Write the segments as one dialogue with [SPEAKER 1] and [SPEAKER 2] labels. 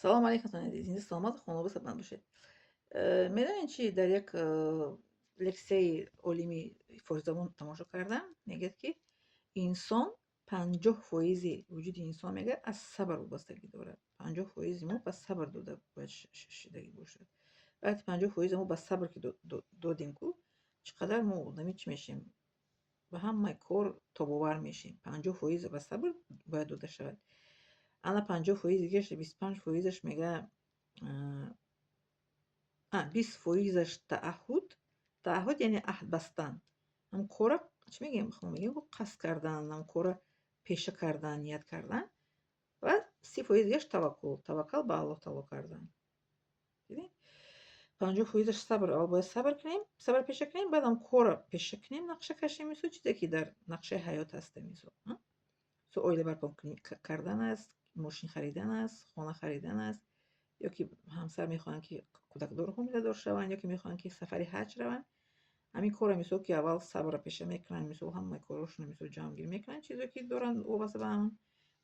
[SPEAKER 1] Салом алейкум, азиз. Зинда, саломат, хонобод, сарбаланд бошед. Медонед чи, дар як лексияи олими форсизабон тамошо кардам, мегӯяд, ки инсон 50 фоизи вуҷуди инсон, мегӯяд, аз сабр вобастагӣ дорад. 50 фоизи мо ба сабр дода бояд шидагӣ бошад. Вақте 50 фоизи мо ба сабр ки додем ку, чӣ қадар мо одами чӣ мешем, ба ҳамаи кор тобовар мешем. 50 фоиз ба сабр бояд дода шавад. Ана 50 фоизи дигараш, 25 фоизаш мега, 20 фоизаш тааҳҳуд. Тааҳҳуд яъне аҳд бастан, ҳам кора чӣ мегӯем, мегӯем қасд кардан, ҳам кора пеша кардан, ният кардан. Ва 30 фоизи дигараш таваккул, таваккал ба Аллоҳ таоло кардан. Дидед, 50 фоизаш сабр. Аввал бояд сабр кунем, сабр пеша кунем, баъдам кора пеша кунем, нақша кашем. Мисол, чизе ки дар нақшаи ҳаёт ҳаста, мисол, оила барпо кардан аст, мошин харидан аст, хона харидан аст, ё ки ҳамсар мехоҳанд, ки кӯдакдор, ҳомиладор шаванд, ё ки мехоҳанд, ки сафари ҳаҷ раванд. Ҳамин корро, мисол, ки аввал сабрро пеша мекунанд, мисол, ҳамаи корҳошонро, мисол, ҷамъгирӣ мекунанд, чизе ки доранд вобаста ба ҳамон,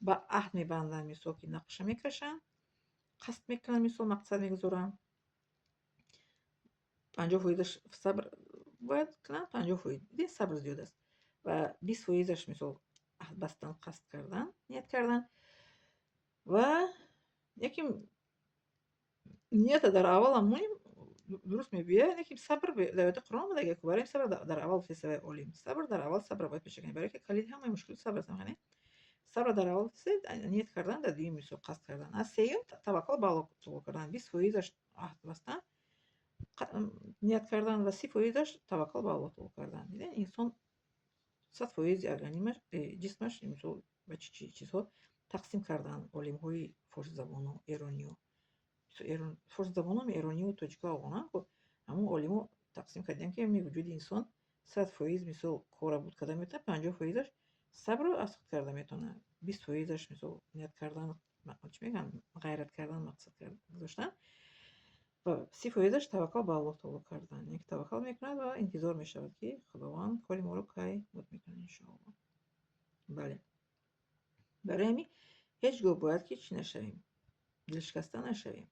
[SPEAKER 1] ба аҳд мебанданд, мисол, ки нақша мекашанд, қасд мекунанд, мисол, мақсад мегузоранд. 50 фоизаш сабр бояд кунанд, 50 фоиз, дидед, сабр зиёд аст. Ва 20 фоизаш, мисол, аҳд бастан, қасд кардан, ният кардан. Ва яке нията дар аввалам монем, дуруст мебиёяд, лекин сабр дар ояти Қуръон омада, ки барои сабр дар аввал фисавай олим. Сабр дар аввал, сабрро бояд пеша кунем, барое ки калиди ҳамаи мушкилот сабр аст. Ҳамахел сабр дар аввал, ният кардан дар дуюм, мисол, қасд кардан, аз сеюм таваккул ба Аллоҳ таоло кардан. 20 фоизаш аҳд бастан, ният кардан ва 30 фоизаш таваккул ба Аллоҳ таоло кардан. Дидед, инсон 100 фоизи организмаш, ҷисмаш, мисол, ба чӣ чизҳо тақсим карданд олимҳои форсизабону эрониё. Форсизабоном, эронию тоҷико, афғонам, ҳамон олимо тақсим кардем, ки ҳамин вуҷуди инсон 100 фоиз, мисол, кора буд карда метавонад, 50 фоизаш сабрро аз худ карда метавонад, 20 фоизаш, мисол, ният кардан, чӣ мегӯянд, ғайрат кардан, мақсад гузоштан, ва 30 фоизаш таваккул ба Аллоҳ таоло кардан, яъне ки таваккал мекунад ва интизор мешавад, ки Худованд кори моро кай буд мекунад, иншоалло. Бале, барои ҳамин ҳеҷ гоҳ бояд ки чӣ нашавем, дилшикаста нашавем.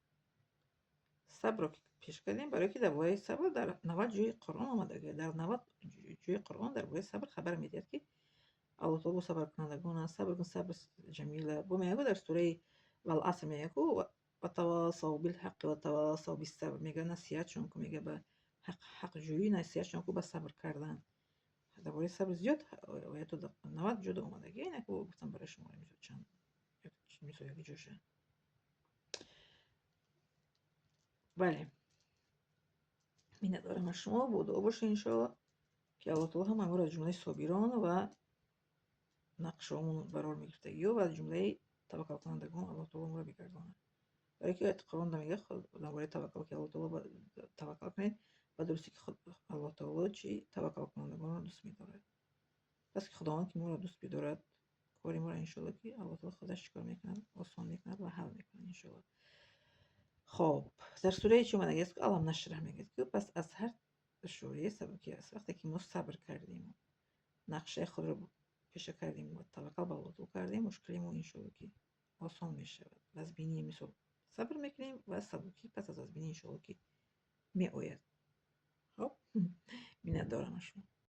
[SPEAKER 1] Сабрро пеш кардем, барое ки дар бораи сабр дар 90 ҷои Қуръон омада. Дар 90 ҷои Қуръон дар бораи сабр хабар медиҳад, ки Аллоҳ таоло бо сабркунандагон аст. Сабр кун, сабр ҷамила. Бо мегӯяд дар сураи Валаср, мегӯяд ку: ватавасав билҳаққи ватавасав биссабр. Мегӯяд, насиҳатшон ку, мегӯяд, ба ҳақҷӯӣ насиҳатшон ку, ба сабр кардан. Дар бораи сабр зиёд оятҳо, 90 ҷода омадагӣ. Инак гуфтам барои шумо чанд мисол, як ҷоша. Бале, миннатдорам аз шумо. Бо дуо бошед, иншоалло, ки Аллоҳ таоло ҳамаи моро аз ҷумлаи собирон ва нақшҳомон барор мегирифтагиҳо ва аз ҷумлаи таваккалкунандагон Аллоҳ таоло моро бигардонад. Барое ки ояти Қуръон мегӯяд дар бораи таваккал, ки Аллоҳ таоло таваккал кунед, ба дурустӣ ки Аллоҳ таоло чи таваккалкунандагонро дӯст медорад. Пас ки Худованд ки моро дӯст бидорад, кори моро, иншоалло, ки Аллоҳ таоло худаш чӣ кор мекунад? Осон мекунад ва ҳал мекунад, иншоалло. Хоб, дар сураи чӣ омадагиаст? Алам нашраҳ мегӯяд, ки пас аз ҳар душворие сабукӣ аст. Вақте ки мо сабр кардему нақшаи худро пеша кардем ва таваккал ба Аллоҳ таоло кардем, мушкили мо, иншоалло, ки осон мешавад. Вазбинӣ, мисол, сабр мекунем ва сабукӣ пас аз вазбинӣ, иншоалло, ки меояд. Хоб, миннатдорам аз шумо.